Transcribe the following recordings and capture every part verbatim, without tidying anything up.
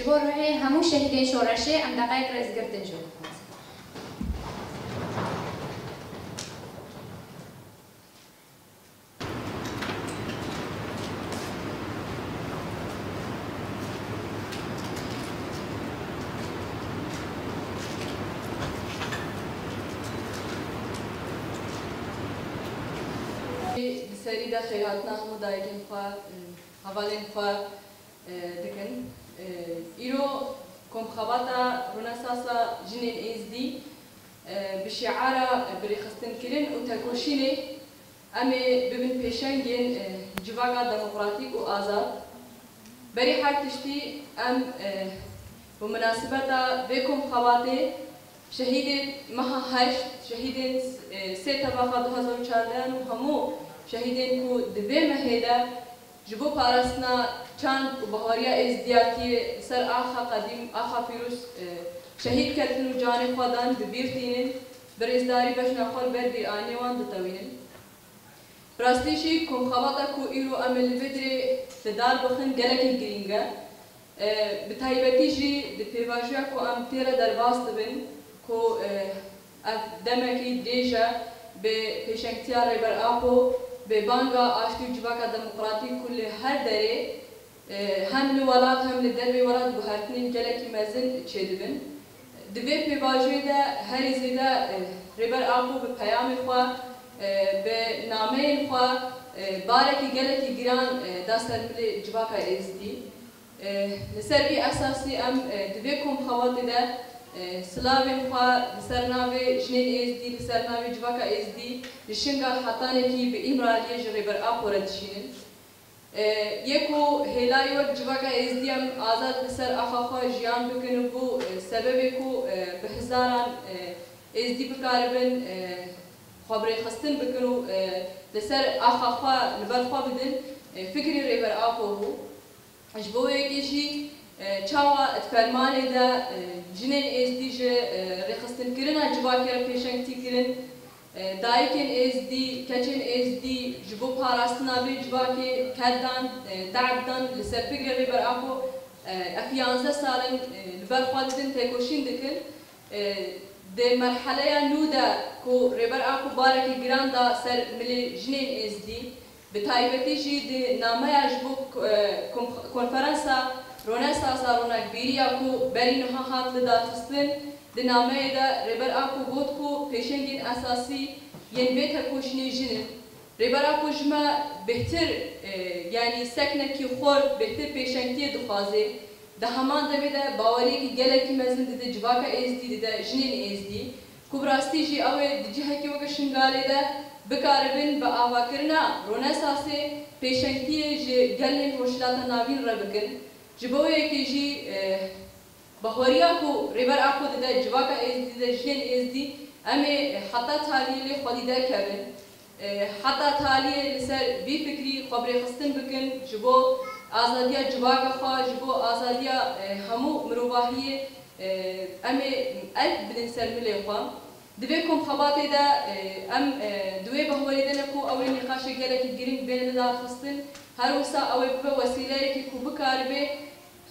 Bo ruhê hemû şehîdên şoreşê em deqeyek rêzgirtin ji we dixwazin. Di serî de xêrhatina hemû dayikên xwe, hevalên xwe, e, dikin. E, îro Komxebata Ronesasa Jinên Êzdî, e, bi şiara birêxistinkirin û tekoşînê em ê bibin pêşengên, e, civaka demokratîk û azad. Berî her tiştî em, e, bi minasebeta vê komxebatê şehîdên meha heşt, şehîdên, e, sê tebaxa du hezar û çardeh û hemû şehîdên ku di vê mehê de ji bo parastina çand û bahariya êzdiyatiyê li ser axa qedîm, axa Fîrûz, e, şehîd ketin û canê xwe dan, bi bîr tînin, bi rêzdarî bejna xwe li ber bîranînê wan ditewînin. Bi rastî jî komxebata ku îro em ê li vê dirê li dar bixin gelekî girîng e. E, bi taybetî jî di pêvajoya ku em tê re derbas dibin, ku, e, ev demekî dirêj e, bi pêşengtiya Rêber Apo, bi banga aştî û civaka demokratîk ku li her derê, e, hem li welat hem li dervê welat guhertinên gelekî mezin çêdibin. Di vê pêvajoyê de herî zêde, e, Rêber Apo bi peyamê xwe, e, bi nameyên xwe, e, barekî gelekî giran, e, da ser milê civaka êzdî. E, li ser vî esasî em, e, di vê komxebatê de, e, silavên xwe li ser navê jinên êzdî, li ser navê civaka êzdî, li Şingal hetanekî bi Îmraliyê ji Rêber Apo re dişînin. E, yê ku hêlayî wek civaka êzdî em azad li ser axa xwe jiyan bikin û bû, e, sebebê ku, e, bi hezaran, e, êzdî bikaribin, e, xwe bi rêxistin bikin û, e, li ser axa xwe li ber xwe bidin, e, fikrê Rêber Apo bû. Ji bo yekê jî, e, çawa di fermanê de, e, jinên êzdî ji, e, rêxistinkirina civakê re pêşengtî kirin, e, dayikên êzdî, keçên êzdî ji bo parastina vê civakê ket dan, e, de'b dan, li ser fikrê Rêber Apo, e, ev yanzdeh sal in, e, li ber xwe didin, têkoşîn dikin. E, di merheleya nû de ku Rêber Apo barekî giran da ser milê jinên êzdî, bi taybetî jî di nameya ji bo, e, kom-, konferansa Ronesasa ronakbîriya ku berî niha hat lidarxistin, di nameyê de Rêber Apo got ku pêşengên esasî yên vê tekoşînê jin in. Rêber Apo ji me bêhtir, e, yanî seknekî xurt, bêhtir pêşengtiyê dixwaze. Di heman demê de baweriyekî gelekî mezin dide civaka êzdî, dide jinên êzdî, ku bi rastî jî ew ê di cihekî weke Şingalê de bikaribin bi avakirina Ronesasê pêşengtiyê ji gelên Rojhilata Navîn re bikin. Ji bo yekê jî, e, bahweriya ku Rêber Apo dide civaka êzdî, dide jinên êzdî, em ê heta taliyê lê xwedî derkevin. E, heta taliyê li ser vî fikrî xwe bi rêxistin bikin, ji bo azadiya civaka xwe, ji bo azadiya, e, hemû mirovahiyê, e, em ê elk bidin ser milê xwe. Di vê komxebatê de, e, em, e, di wê bahwerê de ne ku ew ê nîqaşê gelekî girîng bêne lidarxistin, her wisa ew ê bibe wesîleyekî ku bikaribe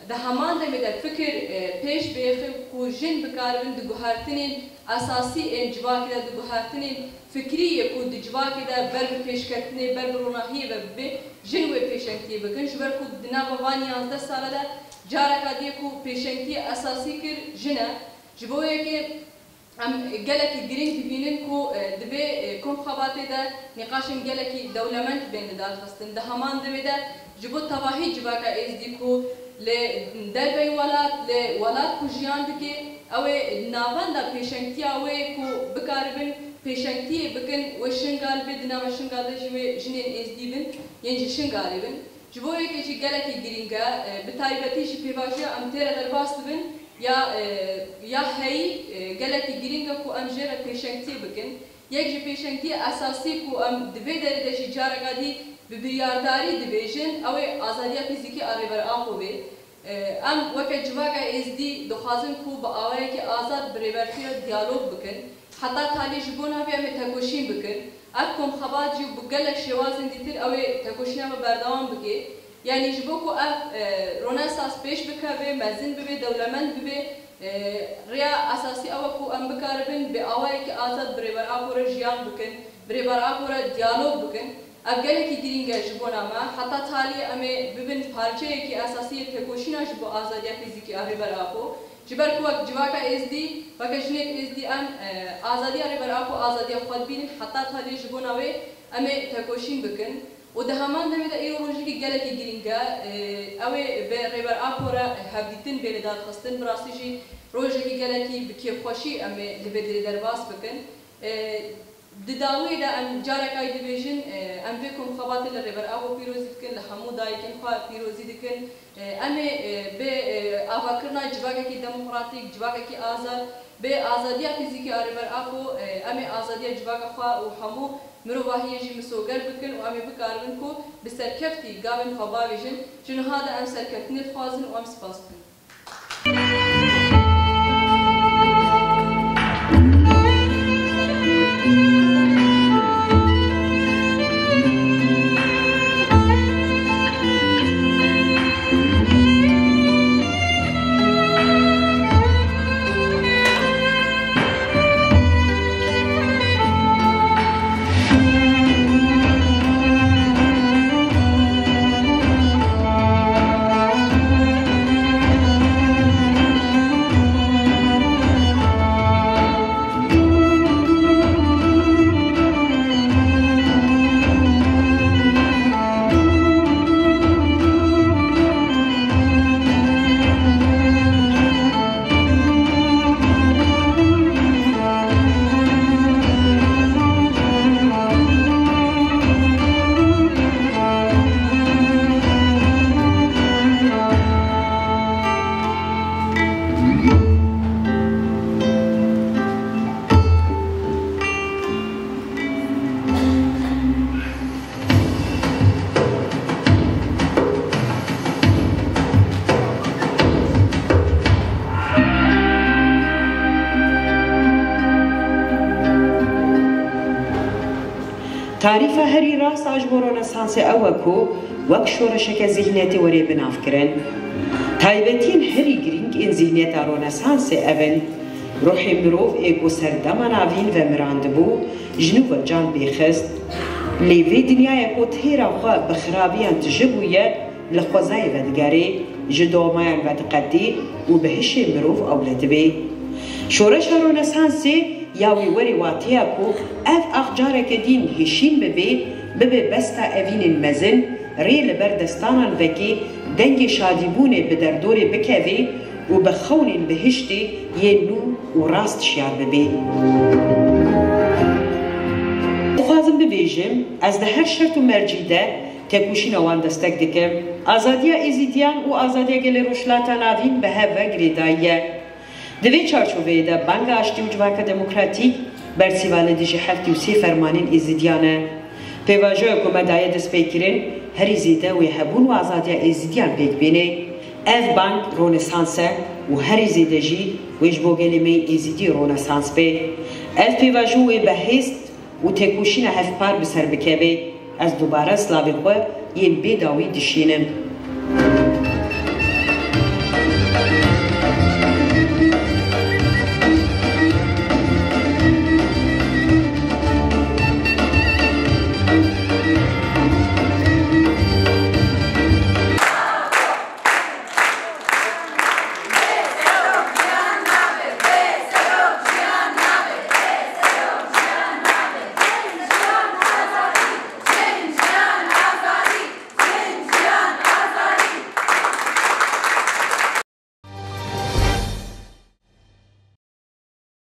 Di heman demê de fikir, e, pêş bêxe ku jin bikaribin di guhertinên esasî ên civakê de, di guhertinên fikrî yê ku di civakê de ber bi pêşketinê, ber bi ronahiyê ve bibe, jin wê pêşengtiyê bikin. Ji ber ku di nava van yanzdeh sala de careka dî yê ku pêşengtiyê esasî kir jin e. Ji bo yekê Em gelekî girîng dibînin ku, e, di vê, e, komxebatê de nîqaşên gelekî dewlemend bên lidarxistin. Di heman demê de ji bo tevahî civaka êzdî ku li derveyî welat, li welat ku jiyan dike, ew ê di navenda pêşengtiya wê ku bikaribin pêşengtiyê bikin, wê Şingal bê, di nava Şingal de jî wê jinên êzdî bin, yên ji Şingalê bin. Ji bo yekê jî gelekî girîng e, e, bi taybetî ji pêvajoya em tê re derbas dibin, ya, e, ya heyî, e, gelekî girîng e ku em jê re pêşengtiyê bikin. Yek ji pêşengtiyê esasî ku em di vê derê de jî careka dî bi biryardarî dibêjin, ew ê azadiya fîzîkî a Rêber Apo bê. E, em weke civaka êzdî dixwazin ku bi awayekî azad bi Rêbertî re diyalog bikin. Heta talî ji bo navê em ê tekoşîn bikin. Ev komxebat jî bi gelek şêwazên dîtir ew ê tekoşîna me berdewam bike. Yanî ji bo ku ev, e, Ronesans pêş bikeve, mezin bibe, dewlemend bibe, e, rêya esasî ew e ku em bikaribin bi awayekî azad bi Rêber Apo re jiyan bikin, bi Rêber Apo re diyalog bikin. Ev gelekî girîng e ji bona me. Heta taliyê em ê bibin parçeyekî esasî yê têkoşîna ji bo azadiya fîzîkî a Rêber Apo. Ji ber ku wek civaka Êzdî, weke jinêk Êzdî em, e, azadiya Rêber Apo, azadiya xwe dibînin, heta taliyê ji bona wê em ê têkoşîn bikin. Û di heman demê de îro rojekî gelekî girîng e. E, ew ê bi Rêber Apo re hevdîtin bê lêdarxistin. Bi rastî jî rojekî gelekî bi kêfxweşî em ê li vê derê derbas bikin. E, Di dawiyê de em careka dî dibêjin, e, em vê komxebatê li Rêber Apo pîrozî dikin, li hemû dayikên xwe pîrozî dikin. E, em ê, e, bi, e, avakirina civakekî demokratîk, civakekî azad, bi azadiya fîzîkî a Rêber Apo, e, em ê azadiya civaka xwe û hemû mirovahiyê jî misoger bikin û em ê bikaribin ku bi serkeftî gavên xwe bavêjin. Ji niha de em serkeftinê dixwazin û em spas dikin. Tarîfa herî rast a ji bo Ronesansê ew e ku wek şoreşeke zîhniyetê were binavkirin. Taybetiyên herî girîng ên zîhniyeta Ronesansê ev in: ruhê mirov ê ku serdema navîn vemirandibû, ji nû ve can pêxist. Lê vê dinyayê ku têra xwe bi xirabiyan tije bûye, li xwezayê vedigere, ji domayan vediqetê û bi hişê mirov ewle dibe. Şoreşa Ronesansê ya wê werê wateya ku ev ax careke din hişîn bibe, bibe besta evînên mezin, rê li ber destanan veke, dengê şadîbûnê bi derdorê bikeve û bi xewnên bihiştê yên nû û rast şiyar bibe. Dixwazim bibêjim, ez di her şert û mercî de têkoşîna wan destek dikim. Azadiya Êzîdiyan û azadiya gelê Rojhilata Navîn bi hev ve girêdayî ye. Di vê çarçoveyê de banga aştî û civaka demokratîk bersiva li dijî heftê û sê fermanên Êzidiyan e. Pêvajoya ku me daye destpêkirin, herî zêde wê hebûn û azadiya Êzidiyan pêk bîne. Ev bang Ronesans e û herî zêde jî wê ji bo gelê me yê Êzidî Ronesans be. Ev pêvajo wê bi hêst û têkoşîna hevpar bi ser bikeve. Ez dubare silavê xwe yên bê dawî dişînim.